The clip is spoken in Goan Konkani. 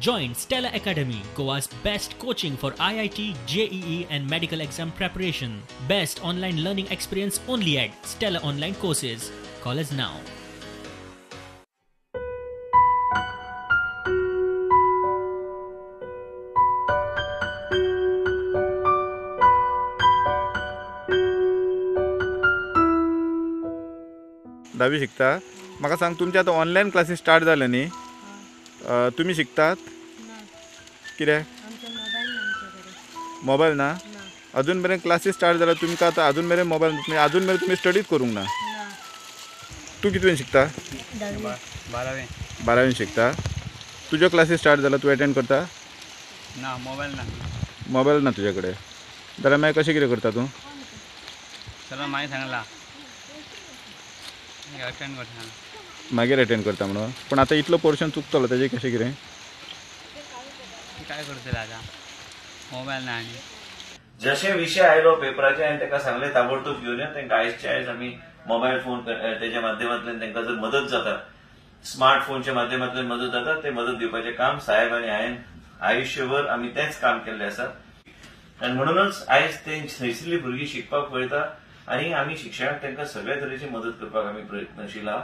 Join Stella Academy, Goa's best coaching for IIT, JEE and medical exam preparation. Best online learning experience only at Stella Online Courses. Call us now. धावी शिकता. म्हाका सांग, तुमचे आतां ऑनलायन क्लासीस स्टार्ट जाले न्ही, तुमी शिकतात कितें? मोबायल ना अजून मेरेन. क्लासीस स्टार्ट जाल्यार तुमकां आतां अजून मेरेन मोबायल, अजून मेरेन तुमी स्टडीच करूंक ना. तूं कितवेन शिकता? बारावेन. बारावेन शिकता. तुज्यो क्लासीस स्टार्ट जाल्यार तूं एटेंड करता? ना, मोबायल ना. मोबायल ना तुजे कडेन जाल्यार मागीर कशें कितें करता तूं? चलो मागीर सांगला अटेंड करता, मागीर अटेंड करता म्हणून. पूण आतां इतलो पोर्शन चुकतलो तेजें कशें कितें? काय करतले आतां, मोबायल ना. आनी जशे विशय आयलो पेपराचे हांवें ताका सांगलें ताबडतोब घेवन या. तांकां आयजचे आयज आमी मोबायल फोन तेच्या माध्यमांतल्यान तांकां जर मदत जाता, स्मार्ट फोनच्या माध्यमांतल्यान मदत जाता, ते मदत दिवपाचें काम साहेब आनी हांवें आयुश्यभर आमी तेंच काम केल्लें आसा. आनी म्हणूनच आयज ते थंयसरलीं भुरगीं शिकपाक पळयता आनी आमी शिक्षणाक तांकां सगळे तरेची मदत करपाक आमी प्रयत्नशील आहा.